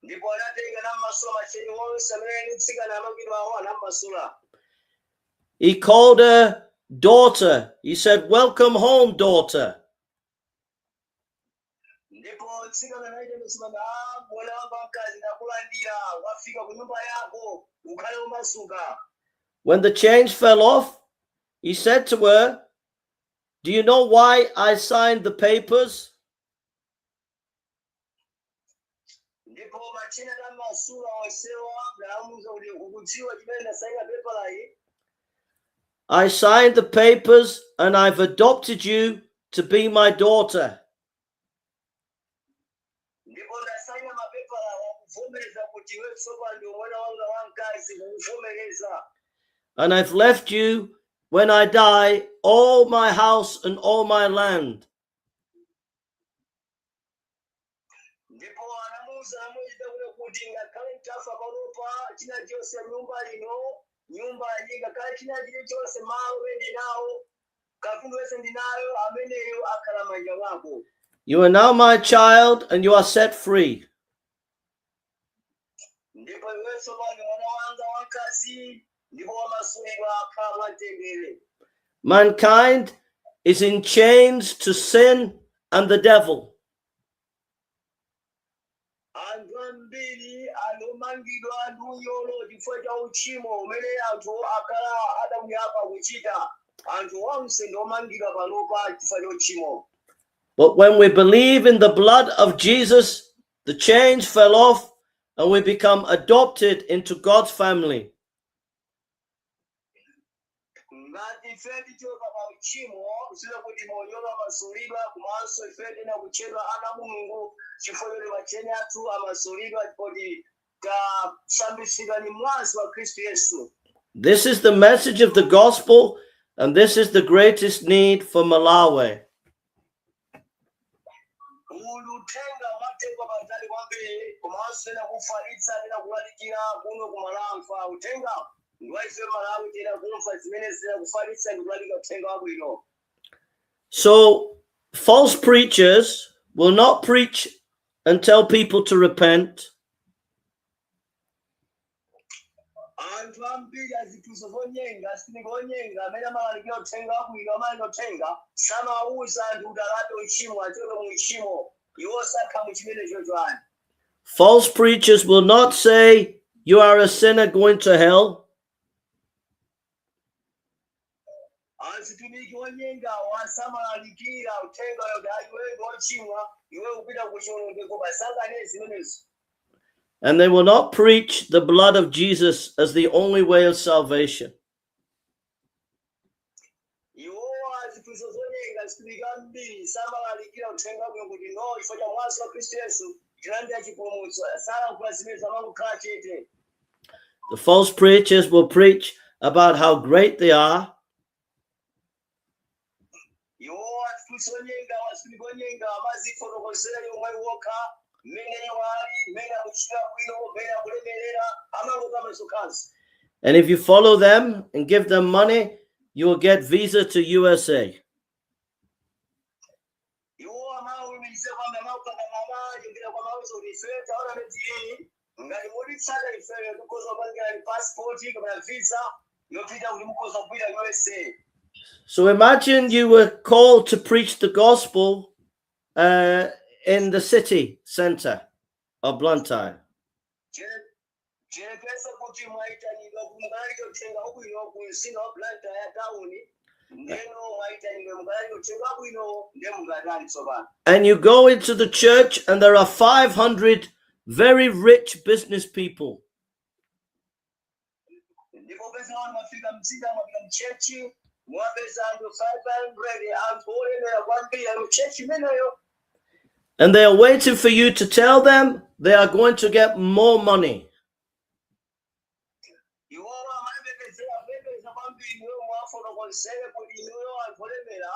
Ndipo anatenga nammasula macheni onse amene mtsikana amangidwawo, anammasula. He called her daughter. He said, "Welcome home, daughter." Ndipo mtsikana anayitanitsa, "Mwana wanga mkazi, ndakulandira, wafika ku nyumba yako, ukhale umasuka." When the chains fell off, he said to her, "Do you know why I signed the papers?" Ndipo macheni anamasula onsewa, namuuza kuti, "Ukudziwa chimene ndasaina pepalayi?" "I signed the papers and I've adopted you to be my daughter." Ndipo ndasaina mapepala wakuvomereza kuti iwe tsopano ndi mwana wanga wamkazi, kukuvomereza. "And I've left you, when I die, all my house and all my land." Ndipo anamuuza amuchita kuti ngakhale ntafa panopa, china chonse, nyumba ino, nyumba iyi, ngakhale china chilichonse, malo amene ndinawo, katundu wese ndinayo, ameneyo akhala manja mwako. "You are now my child and you are set free." Ndipo iwenso pano mwana wanga wamkazi, ndipo wamasulidwa, akhala mwamtendere. Mankind is in chains to sin and the devil. Anthu ambiri anomangidwa ndi unyolo chifukwa cha uchimo umene anthu akhala adamuyamba kuchita. Anthu onse ndi omangidwa panopa chifukwa cha uchimo. But when we believe in the blood of Jesus, the chains fell off and we become adopted into God's family. Ngati ife tichoka pa uchimo, zile kuti moyo amasulidwa, komanso ife tena kutchedwa ana Mulungu chifukwa choti macheni athu amasulidwa poti tasambitsidwa ni mwazi wa Khristu Yesu. This is the message of the gospel, and this is the greatest need for Malawi. Uwu ndi uthenga watenga patali kwambiri, komanso tena kufalitsa, tena kulalikira kuno ku Malawi. Fa uthenga ndi wa ife Malawi, tena kumva zimene zina kufalitsa ndi kulalika uthenga wabwino. So, false preachers will not preach and tell people to repent. Anthu ambiri aziphunzitso zonyenga, azitumiki onyenga amene amalalikira uthenga wabwino, amalalika uthenga, samawuza anthu kuti alape uchimo, achoke mu uchimo. Iwo sakha mu chimenecho chani. False preachers will not say you are a sinner going to hell. Azitumiki onyengawo asamalalikira uthenga kuti iwe ndi ochimwa, iwe kupita ku chiwonongeko, pasangane zimenezo. And they will not preach the blood of Jesus as the only way of salvation. Iwowa aziphunzitso zonyenga, azitumiki ambiri samalalikira uthenga wabwino kuti no, chifukwa cha mwazi wa Khristu Yesu tilandira chipulumutso. Salankhula zimenezo, amangokhala chete. The false preachers will preach about how great they are, Iwowa aziphunzitso onyenga, azitumiki onyenga amazifotokozera yomwe wokha mmene iwo ali, mmene akuchitira bwino, mmene akulemerera, amangokamba zokhazi. and if you follow them and give them money, you will get visa to USA. Iwo amawulumikiza kwamba amachongera kwa mauzo kuti ife taona metiyi, ngati mutitsata ifeyo tikhoza kupangirani passport kapena visa yopita kuti mukhoza kupita USA. So imagine you were called to preach the gospel in the city center of Blantyre. Tiyerekeze kuti mwayitanidwa kuti mukalalike uthenga wabwino ku mzinda wa Blantyre ya tawuni. Ndeno mwayitanidwe mukalalike uthenga wabwino, ndiye mungatani tsopano? And you go into the church, and there are 500 very rich business people. Ndipo peza wanu mwafika mzinda, mwafika m'church, mwapeza anthu 500, anthu olemera kwambiri ali m'church imeneyo. And they are waiting for you to tell them they are going to get more money. Iwowo amayembekezera kuyembekeza kwambiri inuyo mwafotokozere kuti inuyo anthu olemera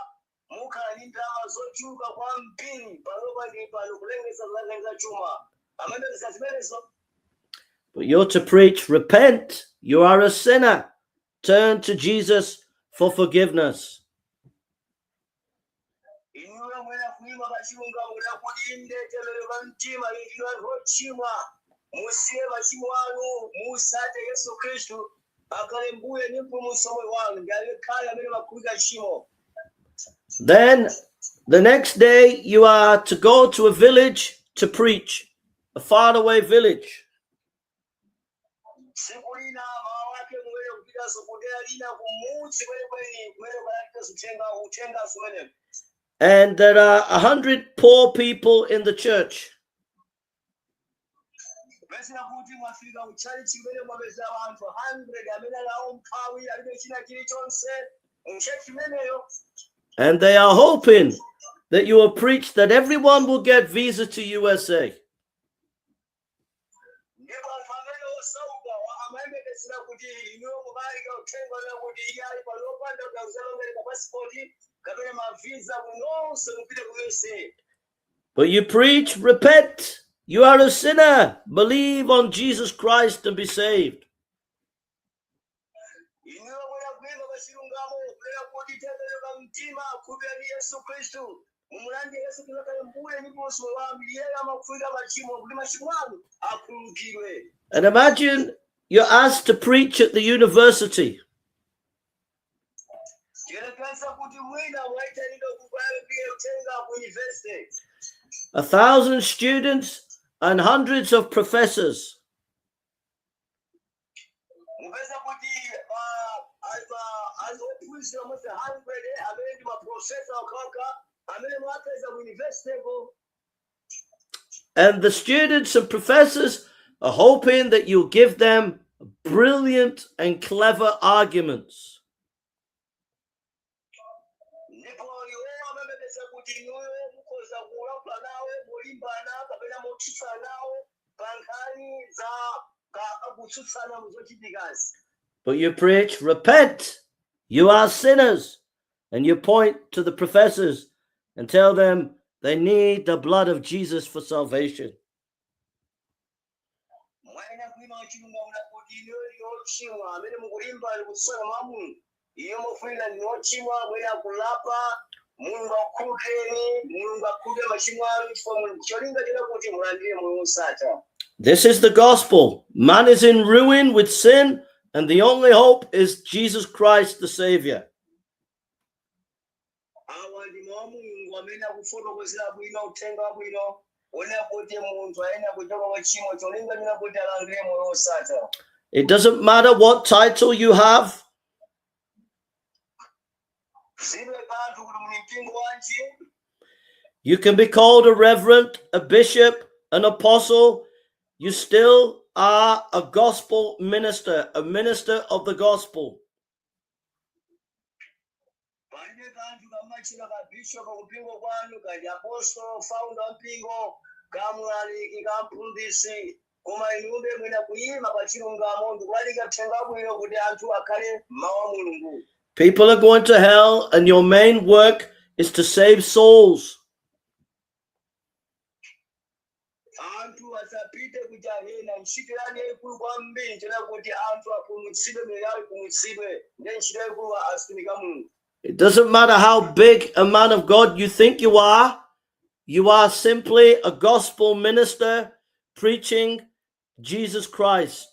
mukhala ndi ndalama zochuluka kwambiri panopa ndi pano kulengeza zalengeza chuma amayembekeza zimenezo. But you're to preach, "Repent, you are a sinner. Turn to Jesus for forgiveness." Inuyo mwena kuima pachilungamo kuda kuti inde tembenuka mtima inu anthu ochimwa musiye machimo anu musate Yesu Khristu akhale mbuye ndi mpulumutsi wa moyo wanu ndi alikhale amene makhululuka tchimo. Then the next day, you are to go to a village to preach, a faraway village. Tsiku lina mawa wake mumene kupitanso kudera lina kumudzi kwenikweni kumene kukalalikanso uthenga uthenganso umenewo. And there are 100 poor people in the church. Kupezera kuti mwafika kutchalichi kumene mwapeza anthu 100 amene ali aumphawi alibe china chilichonse m'church imeneyo. And they are hoping that you will preach that everyone will get visa to USA. Ndipo anthu amene osauka amayembekezera kuti inuyo mukalalika uthenga ona kuti iye ali palopanda kuti ka pasipoti kapena mavisa kunonse mupite ku USA. But you preach, "Repent. You are a sinner. Believe on Jesus Christ and be saved." Inuyo mwena kuimba pachilungamo kulera kuti tembenuka mtima khulupirani Yesu Khristu mumulandire Yesu Khristu akhale mbuye ndi mpulumutsi wanu iyeyo amakhululuka machimo kuti machimo anu akhululukidwe. And imagine you're asked to preach at the university. Tiyerekeza kuti mwina mwayitanidwa kukalalika uthenga ku university. 1,000 students and hundreds of professors. Mupeza kuti ophunzira mose 100 amene ndi maprofesa okhaokha amene mwapeza ku universityko. And the students and professors are hoping that you'll give them brilliant and clever arguments. Ndipo iweyo amapepesa kuti inuyo mukhoza kulankhula nawo molimbana kapena motsutsana nawo pa nkhani za kutsutsana muzochitikazi. But you preach, "Repent, you are sinners." And you point to the professors and tell them they need the blood of Jesus for salvation. Mwayena kuima chilungamo kuti inuyo ndi ochimwa amene mukulimbana kutsutsana mwa Mulungu iyo mofunira ndi ochimwa mwena kulapa Mulungu akhululukireni Mulungu akhululukire machimo anu chifukwa Mulungu cholinga chena kuti mulandire moyo wosatha. This is the gospel. Man is in ruin with sin, and the only hope is Jesus Christ, the Savior. Awa ndi mawu a Mulungu amene akufotokozera bwino uthenga wabwino wonena kuti munthu ayenera kuchoka kwa tchimo cholinga chena kuti alandire moyo wosatha. It doesn't matter what title you have, Zilibe kanthu kuti muli mpingo wanji. you can be called a reverend, a bishop, an apostle. You still are a gospel minister, a minister of the gospel. Palibe kanthu kamachira ka bishop kumpingo kwanu kati apostol founder wa mpingo kamlaliki kamphunzitsi koma inube mwina kuyima pa chilungamo ndikulalika uthenga wabwino kuti anthu akhale mawu a Mulungu. People are going to hell, and your main work is to save souls. Anthu asapite ku jahena ntchito yanu yayikulu kwambiri nchena kuti anthu apulumutsidwe miyoyo yawo ipulumutsidwe ndiye ntchito yayikulu atumiki a Mulungu. It doesn't matter how big a man of God you think you are simply a gospel minister preaching Jesus Christ.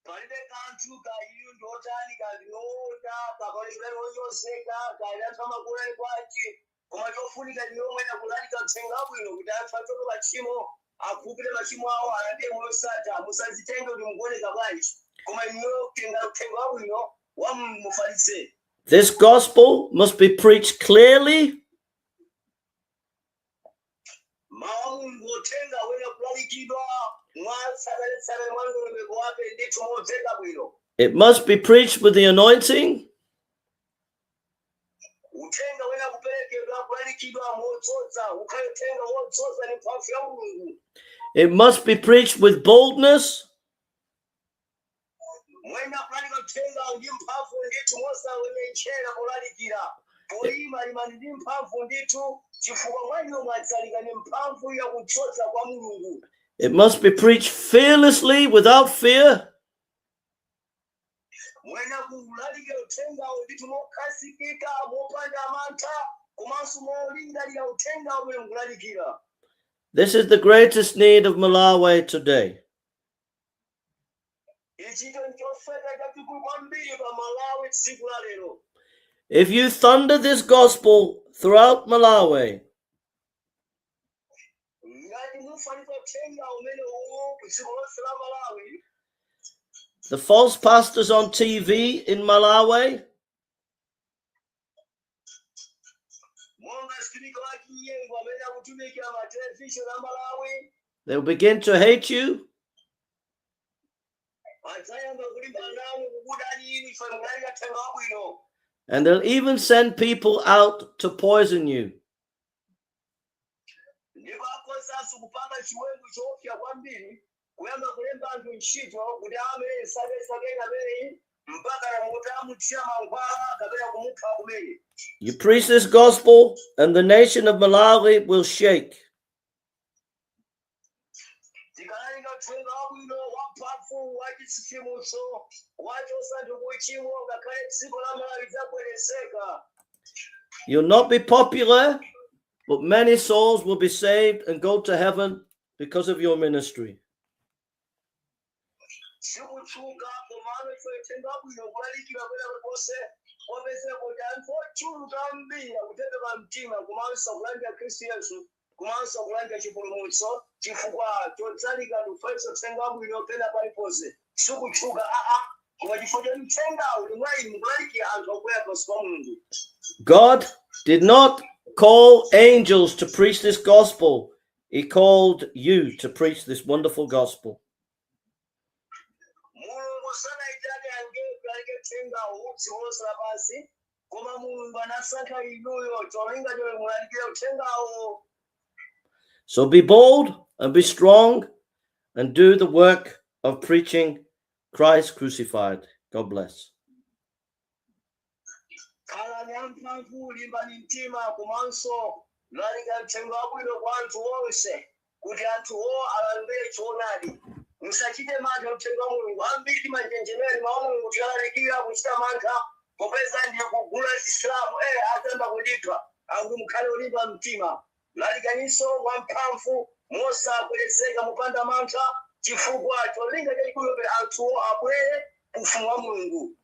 Palibe kanthu ka iyu ndiotani kandinoona kapanikani wonyozeka kali anthu amakulani bwanji koma chofunika ndi yomwe kulalika uthenga wabwino kuti anthu achoke pa tchimo akhulupirire machimo awo alandire moyo wosatha musazitenge kuti mukuoneka bwanji koma inuyo kutenga uthenga wabwino. Wa mufalitse. This gospel must be preached clearly, Mawu a Mulungu uthenga wena kulalikidwa mwa tsatanetsatane mwa ndondomeko wake ndithu momveka bwino. It must be preached with the anointing, Uthenga wena kuperekedwa kulalikidwa modzoza ukhale uthenga wodzoza ndi mphamvu ya Mulungu. It must be preached with boldness, Mwena kulalika uthenga ndi mphamvu ndithu mosaonenchera polalikira poyima limani ndi mphamvu ndithu chifukwa mwaniyo mwadzalika ndi mphamvu yakudzoza kwa Mulungu. It must be preached fearlessly without fear, Mwena kulalikira uthengawo ndithu mokhazikika mopanda mantha komanso molingalira uthenga umene mukulalikira. This is the greatest need of Malawi today. Ichito nchofeka chachikulu kwambiri pa Malawi tsiku la lero. If you thunder this gospel throughout Malawi, Ngati mufalitsa uthenga umene uwu ku dziko lonse la Malawi, the false pastors on TV in Malawi monga sitimika wa chinyengo amene akutumikira ma television a Malawi, they'll begin to hate you, adzayamba kulimbana nanu kukudani inu ife mukulalika uthenga wabwino, and they'll even send people out to poison you. Ndipo akhozanso kupanga chiwembu choopsa kwambiri kuyamba kulemba anthu ntchito kuti amene sakesakeni ameneyi mpaka namuti amuthira mankhwala kapena kumupha kumene. You preach this gospel, and the nation of Malawi will shake. Tikalalika uthenga wabwino wamphamvu wachitsitsimutso wachotsa anthu kuchimo ngakhale dziko la Malawi lidzagwedezeka. You'll not be popular, but many souls will be saved and go to heaven because of your ministry. Sikutchuka komano ife uthenga wabwino kulalikira kwena kulikonse kopezeka kuti anthu ochuluka ambiri akutembenuka mtima komanso kulandira Khristu Yesu komanso kulandira chipulumutso chifukwa chodzalika ndikufalitsa uthenga wabwino pena paliponse. Sikutchuka aa koma chifukwa choti uthengawu uli mwa inu mukulalikira anthu akubwera pansi pa Mulungu. God did not call angels to preach this gospel, He called you to preach this wonderful gospel. Mulungu sanayitane angelo kulalika uthengawu dziko lonse lapansi koma Mulungu anasankha inuyo cholinga choti mulalikire uthengawo. So be bold and be strong and do the work of preaching Christ crucified. God bless. Khalani amphamvu limbani mtima komanso lalika uthenga wabwino kwa anthu onse kuti anthuwo alandire choonadi. Musachite mantha uthenga wa Mulungu. Ambiri timanjenjemera mawu a Mulungu tikalalikira kuchita mantha popeza ndiye kugula chisilamu adzamba kundipha akuti mukhale olimba mtima lalikaninso wamphamvu mosagwedezeka mupanda mantha chifukwa cholinga chachikulu kuti anthuwo abwere ufumu wa Mulungu.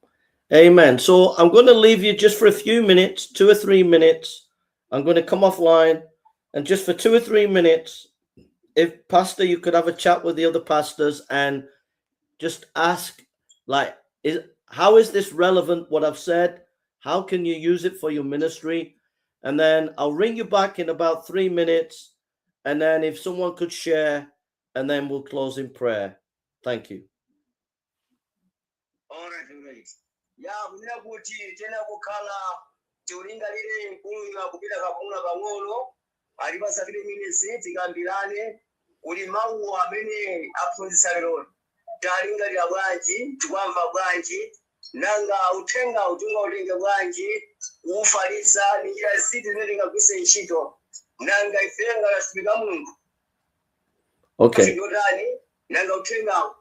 Amen. So I'm going to leave you just for a few minutes, 2 or 3 minutes. I'm going to come offline and just for 2 or 3 minutes, if Pastor, you could have a chat with the other pastors and just ask, like, is how is this relevant, what I've said? How can you use it for your ministry? And then I'll ring you back in about 3 minutes. And then if someone could share, and then we'll close in prayer. Thank you. Alright. Ya kunena kuti tena kukhala tiulingalire mkuluyu kupita kapumula pang'ono alipasa 3 minutes tikambirane kuti mawu amene aphunzitsa lero talingalira bwanji tikwamva bwanji nanga uthenga utingautenge bwanji kuufalitsa ni njira ziti zimene tingagwiritse ntchito nanga ife ngati atumiki a Mulungu ndotani nanga uthengawo.